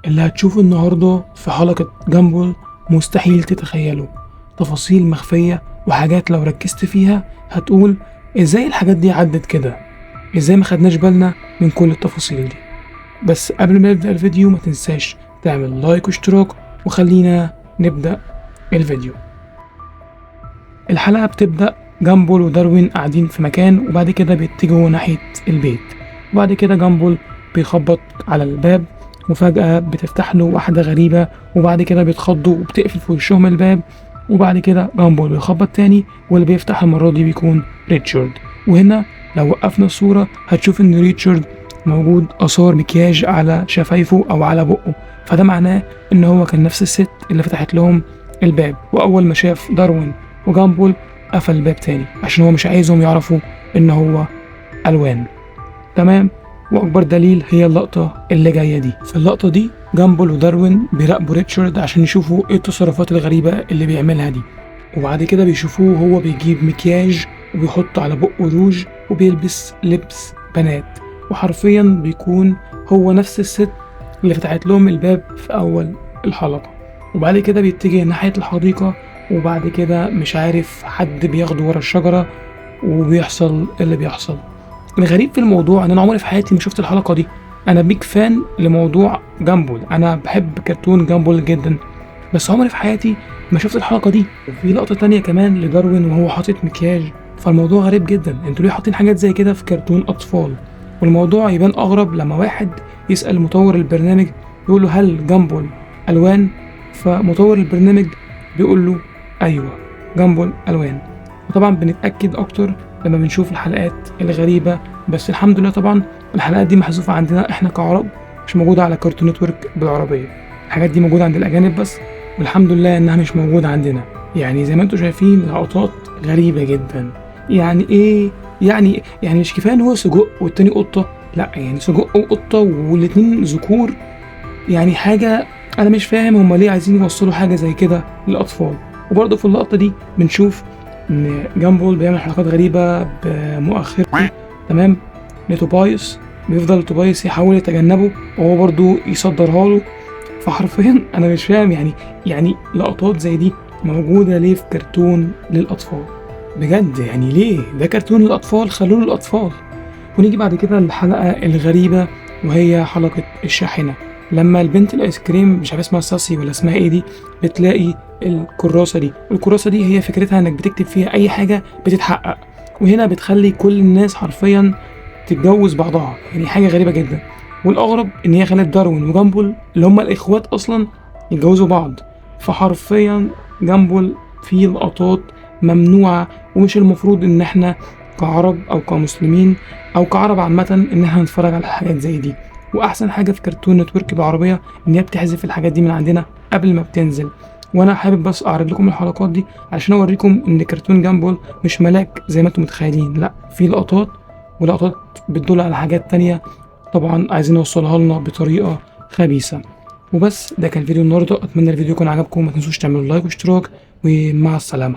اللي هتشوفه النهاردة في حلقة جامبول مستحيل تتخيله. تفاصيل مخفية وحاجات لو ركزت فيها هتقول ازاي الحاجات دي عدت كده، ازاي ما خدناش بالنا من كل التفاصيل دي. بس قبل ما نبدأ الفيديو ما تنساش تعمل لايك واشتراك، وخلينا نبدأ الفيديو. الحلقة بتبدأ جامبول وداروين قاعدين في مكان، وبعد كده بيتجهوا ناحية البيت، وبعد كده جامبول بيخبط على الباب، وفجأة بتفتح له واحدة غريبة، وبعد كده بيتخضوا وبتقفل في وشهم الباب، وبعد كده جامبول بيخبط تاني، واللي بيفتح المرة دي بيكون ريتشارد. وهنا لو وقفنا الصورة هتشوف إن ريتشارد موجود آثار مكياج على شفايفه أو على بقه، فده معناه إن هو كان نفس الست اللي فتحت لهم الباب. وأول ما شاف داروين وجامبول قفل الباب تاني عشان هو مش عايزهم يعرفوا إن هو ألوان. تمام. وأكبر دليل هي اللقطة اللي جاية دي. في اللقطة دي جامبول وداروين بيراقبوا ريتشارد عشان يشوفوا ايه التصرفات الغريبة اللي بيعملها دي، وبعد كده بيشوفوه وهو بيجيب مكياج وبيحط على بقه روج وبيلبس لبس بنات، وحرفيا بيكون هو نفس الست اللي فتحت لهم الباب في أول الحلقة. وبعد كده بيتجه ناحية الحديقة، وبعد كده مش عارف حد بياخده ورا الشجرة وبيحصل اللي بيحصل. الغريب في الموضوع ان انا عمري في حياتي ما شفت الحلقة دي. انا big fan لموضوع جامبول، انا بحب كرتون جامبول جدا، بس عمري في حياتي ما شفت الحلقة دي. وفي لقطة تانية كمان لداروين وهو حاطط مكياج، فالموضوع غريب جدا، انتوا ليه حاطين حاجات زي كده في كرتون اطفال؟ والموضوع يبان اغرب لما واحد يسأل مطور البرنامج يقول له هل جامبول الوان؟ فمطور البرنامج بيقول له ايوه جامبول الوان. وطبعا بنتأكد اكتر لما بنشوف الحلقات الغريبة، بس الحمد لله طبعا الحلقات دي محذوفة عندنا احنا كعرب، مش موجودة على كارتون نتورك بالعربية، الحاجات دي موجودة عند الأجانب بس، والحمد لله إنها مش موجودة عندنا. يعني زي ما انتم شايفين لقطات غريبة جدا. يعني ايه؟ يعني مش كفاية إن هو سجق والتاني قطة، لا يعني سجق وقطة والاتنين ذكور، يعني حاجة أنا مش فاهم هما ليه عايزين يوصلوا حاجة زي كده للأطفال. وبرضه في اللقطة دي بنشوف إن جامبول بيعمل حركات غريبة بمؤخرته، تمام، لتوبايس، بيفضل توبايس يحاول يتجنبه وهو برضه يصدرها له. فحرفيا انا مش فاهم يعني لقطات زي دي موجودة ليه في كرتون للأطفال بجد؟ يعني ليه ده كرتون للأطفال؟ خلوه للأطفال. ونيجي بعد كده للحلقة الغريبة، وهي حلقة الشاحنة، لما البنت الايس كريم مش عارف اسمها ساسي ولا اسمها ايه دي بتلاقي الكراسة دي، والكراسة دي هي فكرتها انك بتكتب فيها اي حاجة بتتحقق، وهنا بتخلي كل الناس حرفيا تتجوز بعضها، يعني حاجة غريبة جدا. والاغرب ان هي خلت داروين وجامبول اللي هما الاخوات اصلا يتجوزوا بعض. فحرفيا جامبول فيه لقطات ممنوعة، ومش المفروض ان احنا كعرب او كمسلمين او كعرب عامة ان احنا نتفرج على حاجات زي دي. واحسن حاجة في كرتون نتورك بالعربية ان هي بتحذف الحاجات دي من عندنا قبل ما بتنزل. وانا حابب بس اعرض لكم الحلقات دي عشان اوريكم ان كرتون جامبول مش ملاك زي ما انتم متخيلين، لا في لقطات ولقطات بتدل على حاجات تانية طبعا عايزين يوصلها لنا بطريقة خبيثة. وبس ده كان فيديو النهارده، اتمنى الفيديو يكون عجبكم، ما تنسوش تعملوا لايك واشتراك، ومع السلامة.